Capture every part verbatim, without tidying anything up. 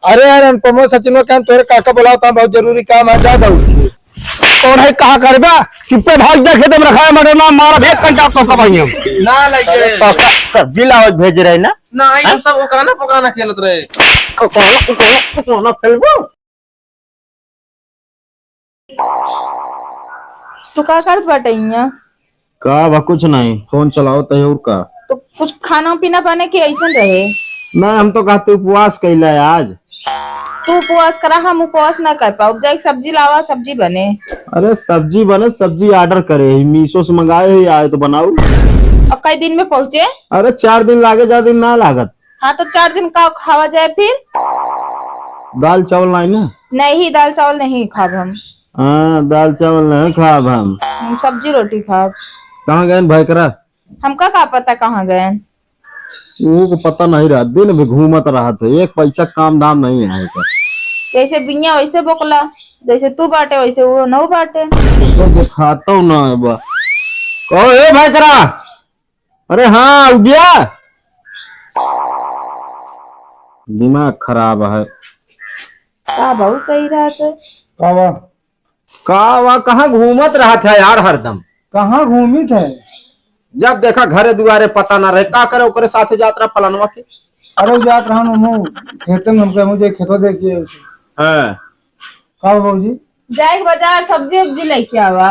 अरे यार, अनुपमो सचिनो कहन तोरे काका बोलावत हैं, बहुत जरूरी काम है, जा दौड़ के। कौन है, कहाँ करबा? चुप्पे भाग जा, खेत में रखा है मटर, ना मारा भी एक कंटा तो कबाई हम। ना लगे। अरे काका, सब्जी लावत भेज रहे ना? ना, हम हाँ? सब ओकाना पोकाना खेलत रहे। ओकाना, ओकाना, ओकाना खेलबो? तू का करत बाटे इहाँ? का बा, कुछ नहीं, फोन चलावत है और का। तो कुछ खाना पीना बने कि ऐसन रहे? नहीं, हम तो कहते उपवास कैला है आज। तू उपवास करा, हम उपवास ना कर पाउब। जाइके सब्जी लावा, सब्जी बने। अरे सब्जी बने, सब्जी order करे ही, मीशो से मंगाए ही, आए तो बनाऊ। और कई दिन में पहुँचे? अरे चार दिन लागे, ज्यादा दिन ना लागत। हाँ, तो चार दिन का खावा जाए फिर? दाल चावल नहीं ना? नहीं, दाल चावल नहीं खाब हम। हाँ, दाल चावल नहीं खाब हम। हम सब्जी रोटी खाब। कहाँ गए भैकरा? हमका का पता कहाँ गए? वो को पता नहीं रहा, दिन भी घूमत रहत है, एक पैसा काम धाम नहीं है एकर। जैसे बिया वैसे बोकला, जैसे तू बाटे वैसे वो नौ बाटे। तो देखातो ना है बा। कहो ए भैकरा, अरे हाँ, उबिया। दिमाग खराब है। का बहुत सही रहत है। का बा? का बा, कहाँ घूमत रहत है यार हरदम? कहाँ घूमित है? जब देखा घरे दुआरे पता ना रहे, का करे ओकरे साथे जात रहा फलनवा के? अरे जात रहा ना, खेते में हमके, मुझे खेतो देखिए। हाँ। का बा बाबूजी? जाए के बाजार सब्जी उब्जी लेके आवा।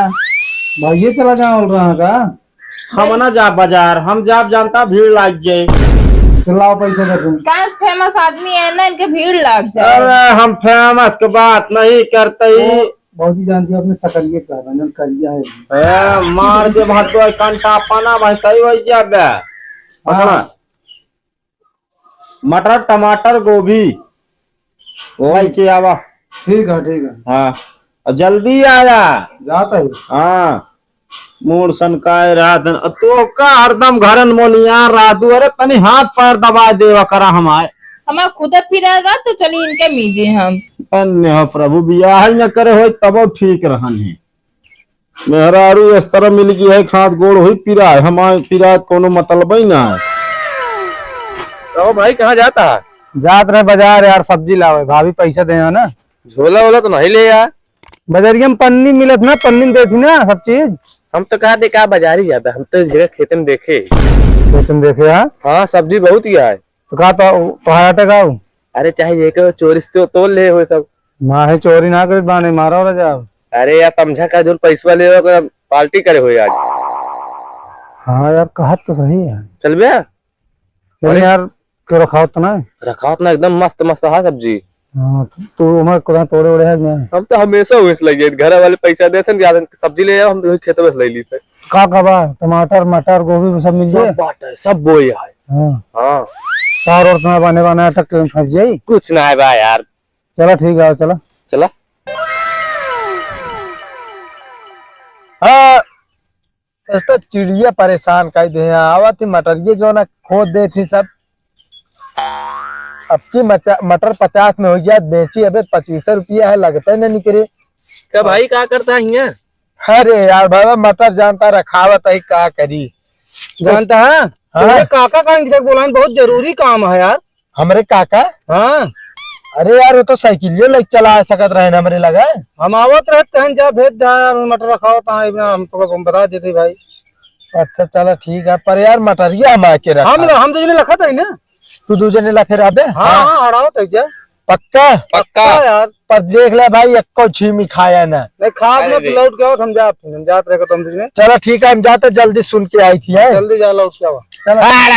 भैया चला जाए बोल रहा है का? हम ना जा बाजार, हम जाब जानता भीड़ लाग जाए। तो लाओ पैसा दे दो। काश famous आदमी है ना, इनके भीड़ लाग जाए। अरे हम famous के बात नहीं करते ही। तो बाबूजी जानती है अपने सकलिए का रंजन करिया है। ए, मार दे भाई तो कंटा पाना भाई सही हो जाबे। पकड़ा। हाँ। मटर, टमाटर, गोभी लेके आवा। ठीक है, ठीक है। हाँ, और जल्दी आया। जाता है। हाँ, मूड़ सनकाए रहत है। तो का हरदम घरन मोलिया रहतू, अरे तनी हाथ पैर दबा देवा करा हमार। हमार खुद पिराए बा, तो चली इनके मीजे हम। अन्य हो प्रभु, बियाह न करे होई तबो ठीक रहन है। मेहरारू इस तरह मिल गई है, हाथ गोड़ हुई पिराए, हमारे पिराए कोनो मतलब ही ना है। कहो भाई, कहाँ जाता है? जात रहे बाजार यार, सब्जी लावे, भाभी पैसा दे ना। झोला वोला तो नहीं ले यार। बाजारिया में पन्नी मिलत ना, पन्नी में देती ना सब चीज। हम तो कहा दे का बाजारी जाता, हम तो एक जगह खेते में देखे। खेते में देखे, हाँ? हाँ, सब्जी बहुत ही है। तो का तो, तो हारा टका हो? अरे चाहे ये कहो चोरी से तो तोल ले हो सब। ना है, चोरी ना करे, बाने मारा हो जाओ। अरे यार, समझा का जोन पैसवा ले हो, ओकरा पार्टी करे हो यार। हाँ यार, कहत तो सही है। चल बे। अरे अरे। यार, क्यों रखावत ना है? रखावत ना, एकदम मस्त मस्त है सब्जी। हाँ, तू हमारे को तोड़े ओड़े है ना? हम तो हमेशा वैसे लगे, घर वाले पैसा देते हैं, ज्यादा सब्जी ले आओ, हम तो वही खेतों में से ले लेते हैं। का का बा? टमाटर, मटर, गोभी, वो सब मिल सब जाए? बात है, सब बोई है। हाँ। हाँ। तार और इतना बने बना तक फंस जाई? कुछ ना है बा यार। चला ठीक है, चला। चला। हाँ, इस तो चिड़िया परेशान कर दे हैं। आवत ही मटरिये जो ना खोद दे थी सब। अब की मचा-, मटर पचास में हो गया, बेची अबे पच्चीस रुपया है, लगता ही ना निकले। का भाई का करता है हियां? अरे यार बाबा, मटर जानता रखावत है, का करी? जानता है? हाँ। तुम्हारे काका का इनके बोलान बहुत जरूरी काम है यार। हमरे काका? हाँ। अरे यार, वो तो साइकिलियो लेके चला सकत रहे ना हमरे लगे। हम आवत रहत कहन जा भेज दा यार, मटर रखावत है, इतना हम तो हम बता देते भाई। अच्छा चला ठीक है, पर यार मटरिया हम आके रखा। हम हम तो जने लखत है ना। तू दू जने लखे रहबे? हाँ, हाँ। हाँ, हड़ावत है जा। पक्का? पक्का। पक्का यार। पर देख ले भाई, एको छीमी खाया ना। नहीं, खाब अरे ना, तू रे। लौट के आओ, हम जात, हम जात रहे तो हम तुझे। चला ठीक है, हम जाते, जल्दी सुन के आई थी, हैं? जल्दी जा, लौट के आओ। चला। आड़ा।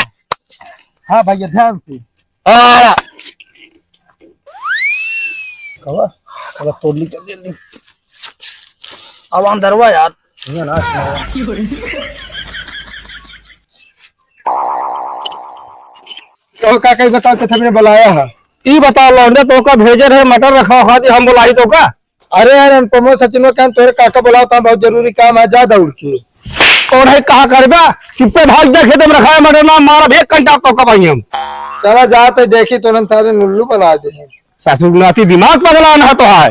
हाँ भैया, ध्यान से। आड़ा। कवा? चला, तोड़ ली, जल्दी, जल्दी। अब अंदरवा यार। भैया ना, तो का कहीं बताओ, तो हमने बुलाया है। ई बता लौंडे, तो का भेजे रहे, मटर रखा हुआ थी, हम बुलाई तो का? अरे यार, अनुपमो सचिनो कहन तोरे काका बोलावत हैं, बहुत जरूरी काम है, जा दौड़ के। कौन है, कहाँ करबा? चुप्पे भाग जा, खेत में रखा है मटर, ना मारा भी एक कंटा तो कबाई हम। चला जाते देखी, तो हम सारे नुल्लू बना दे। ससुर नाती दिमाग पगला ना तो है।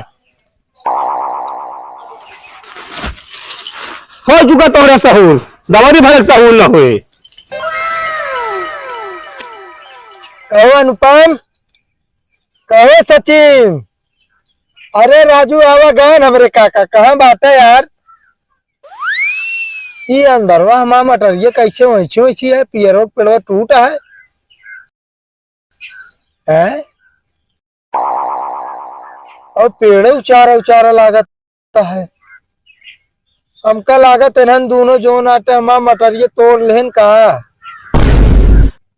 हो चुका तोहरे सहूर, दवारी भरे सहूर न होए। कहो अनुपम, कहो सचिन, अरे राजू, आवा गन हमरे काका, कहाँ बाटे यार? ई अंदरवा हमार मटरिया कैसे वैसे वैसी है, पियरो पेड़वा टूटा है, हैं? और पेड़े उचारा उचारा लागत है। हमका लागत इन्हन दोनों जौन आटे हमार मटरिया तोड़ लेहन का।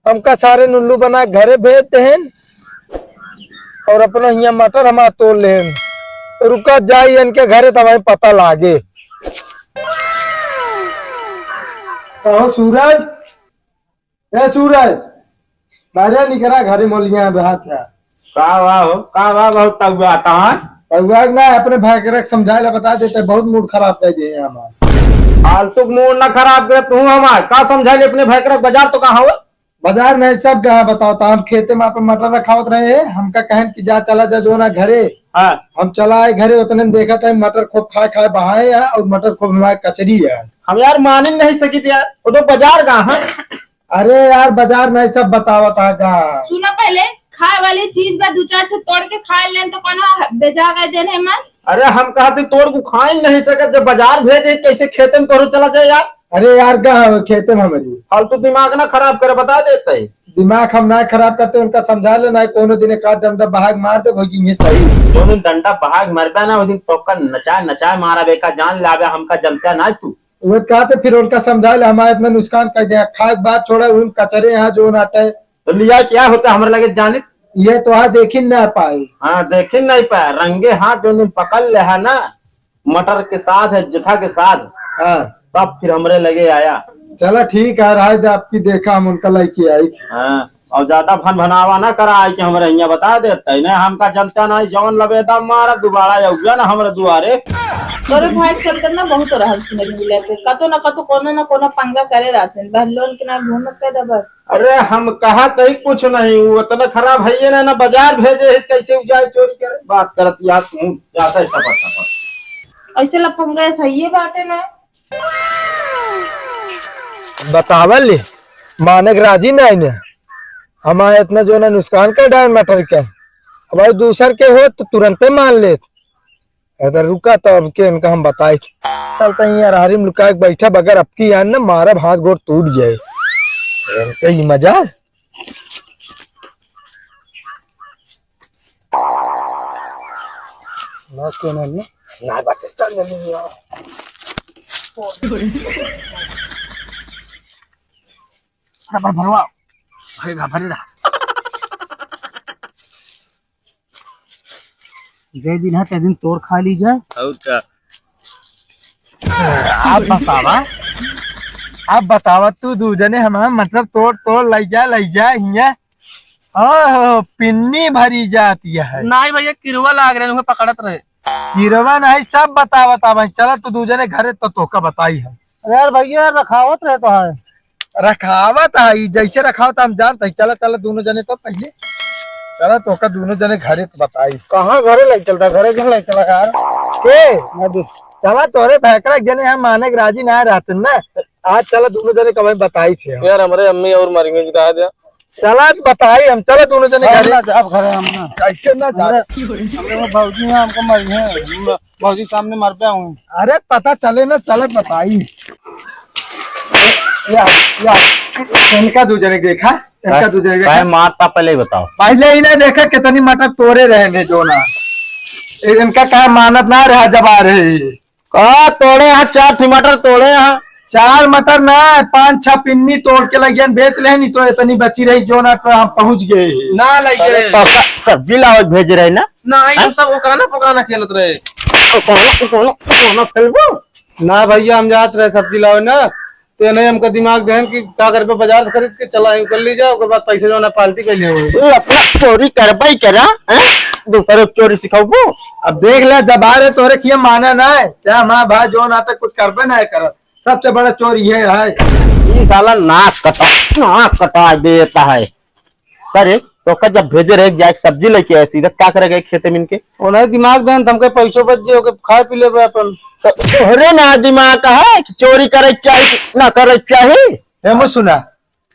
हमका सारे नुल्लू बना के घरे भेज देहन और अपना हियाँ मटर हमार तोड़ लेहन। रुका जाई इनके घरे तब हमें पता लागे। कहो सूरज, ए सूरज, बाहरे निकरा, घरे मोलिया रहत है। का बा हो, का बा, बहुत तउआ आता है? तउआ के ना, अपने भाई के रख समझाए ला बता देते, बहुत मूड खराब कर दिए हमार। फालतू के मूड ना खराब करे तू हमार, का समझाए ले अपने भाई के रख, बाजार तो कहाँ हो? बाजार नहीं, सब कहाँ बताओ, तो हम खेते में अपन मटर रखावत रहे, हमका कहन कि जा, चला जा जो ना घरे। हाँ। हम चला आए घरे, उतने में देखत है मटर खूब खाए खाए बहाए है और मटर खूब हमारे कचरी है। हम यार मान ही नहीं सकित यार, वो तो बाजार कहाँ है? अरे यार, बाजार नहीं, सब बतावत है का। सुना पहले, खाए वाली चीज बा, दू चार ठो तोड़ के खा लेन तो कोनो बेजा गए देन है मन। अरे हम कहते तोड़ को खा ही नहीं सकत, जब बाजार भेजे कैसे खेते में तोड़ चला जाए यार। अरे यार, का है खेते में हमारी? फालतू दिमाग ना खराब करे, बता देते ही। दिमाग हम ना खराब करते, उनका समझा ले ना, कोनो दिन एक आध डंडा बहाग मार दे, भोगी ये सही। जो दिन डंडा बहाग मरबे ना, वो दिन तोका नचाए नचाए मारा बेका जान लावे, हमका जनता ना तू। वो कहते फिर उनका समझा ले, हमारे इतना नुकसान कर दिया, खाए के बाद छोड़ा, उन कचरे यहाँ जो नाटे। तो लिया क्या होता हमरे लगे जाने? ये तो हाँ देखी ना पाए। हाँ, देखी नहीं पाए, रंगे हाथ जो दिन पकड़ ले है ना, मटर के साथ है, जेठा के साथ। हाँ। तब फिर हमरे लगे आया। चला ठीक है, रह दे, आपकी देखा हम उनका लेके आई थी। हाँ, और ज्यादा भन भनावा ना करा, आई कि हमरे हियाँ बता देते, नहीं हमका जनता नहीं, जौन लबेदा मारब, दुबारा अउबे ना हमरे दुआरे। तोरे भाई के चलते ना बहुत रहल सुनल मिले थे, कतो ना कतो कोनो ना कोनो पंगा करे रहते हैं, बहलोन के ना घूमत कर दे बस। अरे हम कहा तही कुछ नहीं, वो इतना खराब है ये ना, ना बाजार भेजे है, कैसे उ जाए चोरी करे, बात करत यार तू ज्यादा ही टपट टपट। ऐसे लफंगा सही बाटे ना। बतावल ले, माने के राजी नहीं ने। हमारे इतना जो ना नुकसान कर डाल मटर का। अब भाई दूसर के हो तो तुरंते मान लेत। अरे रुका तो अब के इनका हम बताई। चलता ही यार, हरी में लुका के बैठा, बगर अब की यार ना मारब, हाथ गोड़ टूट जाए। इनका ही मजा। ना के ना, ना। ना बाटे, चल जल्दी आ। अरे भर भरवा। भरे रहा, भरे रहा। जे दिन है, ते दिन तोड़ खा ली जाए। और का? आप बतावा, आप बतावा, तू दू जने हमार मतलब तोड़, तोड़, लई जा, लई जा, हियाँ। ओहो, पिन्नी भरी जाती है। नहीं भैया, किरवा लाग रहे, उन्हें पकड़त रहे। किरवा नहीं, सब बतावत आवे। चला तू दू जने घरे तो तोका बताई है। अरे यार भैया, रखावत रहे तो है। रखावत है, ई जैसे रखावत हम जानत है। चला, चला दोनों जने तो पहले। चला तोका दोनों जने घरे तो बताई। कहाँ घरे ले चलता? घरे घर ले चला यार। के? मैं भी। चला तोरे भैकरा जने हम माने के राजी ना रहते ना। आज चला दोनों जने कभी बताई थे। यार हमरे अम्मी और मरेंगे जी, कहा दिया। चला तो बताई हम, चला दोनों जने हम घरे। ना जाब घरे हम ना। कैसे ना जा? हमरे, हमरे वो भौजी हैं, हमको मरी हैं। हम भौजी सामने मर पे हूँ। अरे पता चले ना, चला बताई। या, या, इनका दू जने देखा, इनका दू जने देखा। मारता पहले ही बताओ। पहले ही ना देखा कितनी मटर तोड़े रहे ने जो ना। इनका का मानत ना रहा जब आ रहे। का तोड़े यहाँ? चार ठो मटर तोड़े यहाँ। चार मटर ना, पाँच छह पिन्नी तोड़ के लगियन बेच ले, नहीं तो इतनी बची रही जो ना तो हम पहुँच गए ही। ना लगे। तो का सब्जी लावे भेज रहे ना? ना, हम हाँ? सब ओकाना पोकाना खेलत रहे। ओकाना, ओकाना, ओकाना खेलबो? ना भैया, हम जात रहे सब्जी लावे ना, तो ये नहीं हमका दिमाग देहन कि का करबे, बाजार से खरीद के चला ही कर ली जाओ, ओकर बाद पैसे जो ना पार्टी कर लिया। तू अपना चोरी करबा ही करा, हैं? दूसरे को चोरी सिखाऊबो? अब देख ले, जब आ रहे तोरे किए माने ना है, क्या हमारा भाई जो ना तक कुछ करबे ना है करत। सबसे बड़ा चोर ये है। ई साला नाक कटा, नाक कटा देता है। अरे, तो का जब भेजे रहे जाए सब्जी लेके आए सीधा, का करे गए खेते में इनके? उन्हें दिमाग देन, हमके पैसों बच जे, ओके खाए पी लेबे अपन। तो तोहरे ना दिमाग है कि चोरी करे के चाही, ना करे के चाही? ए, मुझ सुना,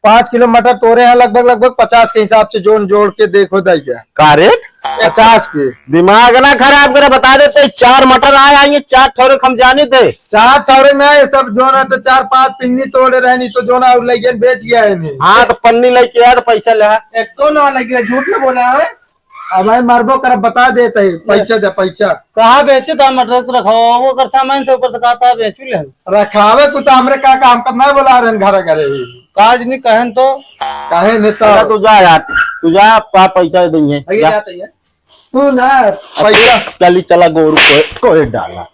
पाँच किलो मटर तोरे हैं, लगभग, लगभग पचास के हिसाब से जोन जोड़ के देखो, दे गया। का रेट? पचास के। दिमाग ना खराब करे, बता देते, चार मटर आए आएंगे, चार ठौरे हम जानी थे। चार ठौरे में आए सब, जो ना तो चार पांच पिन्नी तोड़े रहनी, तो जो ना और लेके बेच गया है नहीं। हाँ, तो पन्नी लेके आया तो पैसा ले। एक तो ना लगे, झूठ ना बोला है। अब भाई मरबो कर, बता देते हैं, पैसा दे, पैसा। कहाँ बेचे था मटर तो रखा हुआ, वो कर सामान से ऊपर से कहा था बेचू ले। रखावे कुछ तो हमरे का काम करना है, बोला रहन घर घरे ही। काज नहीं कहन तो। काहे नहीं तो? अच्छा, तू जा यार, तू जा, पा पैसा देंगे, भैया जा। जाते हैं। तू ना, पैसा। चली चला गोरू को, कोई डाला।